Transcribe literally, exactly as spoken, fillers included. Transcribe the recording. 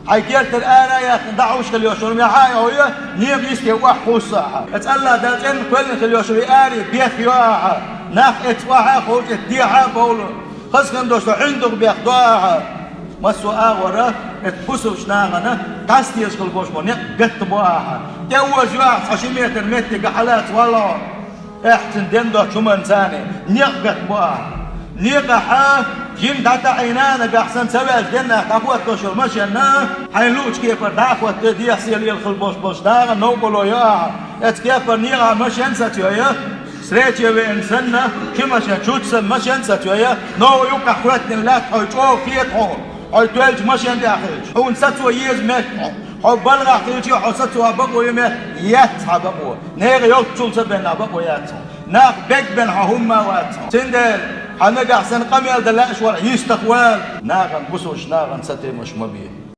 Хьайн кертара ара яьккхина дӀахьуш хила йиш йолу мехьа а йохьуьйту, некъа йисте охьакхуссу ахьа. Эцу АллахӀ Дала цӀена кхоьллина хила йолу и аре бехйо ахьа. Нах эцна охьа а ховчу, эцна дехьа а бовлу. Хаза хин долуш ду, хьуьнда бехдо ахьа. Массо а агӀора эцу бусалба нахана дӀасадезаш хила болуш болу некъ гатбо ахьа. ТӀеозайо ахьа цхьа ши метр меттиг хьалаца валахь. Эхь, цуьнан ден доцчу хӀуманна царна некъ гатбо ахьа. Некъахь жима дӀатаӀийна, нагахь санна ца ваьлча денна дӀахӀоттош йолу машенна, хьайна луучу кепара дӀа а хӀоттий, дехьа-сехьа лела хила болуш болчу нахана новкъарло йо ахьа. Эцу кепара некъахь машен сацайой, срече веана санна, ши машен, чуьца санна машен сацайой, новкъа юккъехь хӀоьттина лаьтта хьо чӀогӀа хета хьуна. Хьо тоьллачу машен тӀехь хилча, хьуна сацо еза меттиг хьо. Хьо балхахь хилча, хьо сацо бакъо ю меттиг, яц хьан бакъо. Нехан йолччул ца бен нах бакъо яц хьо. Нах бегбен хьан хӀумма а вац хьо. Цундела хьан нагахь санна къамел дан лаьаш вара йистах вала. Нахана, бусалба нахана сатемаш ма бе.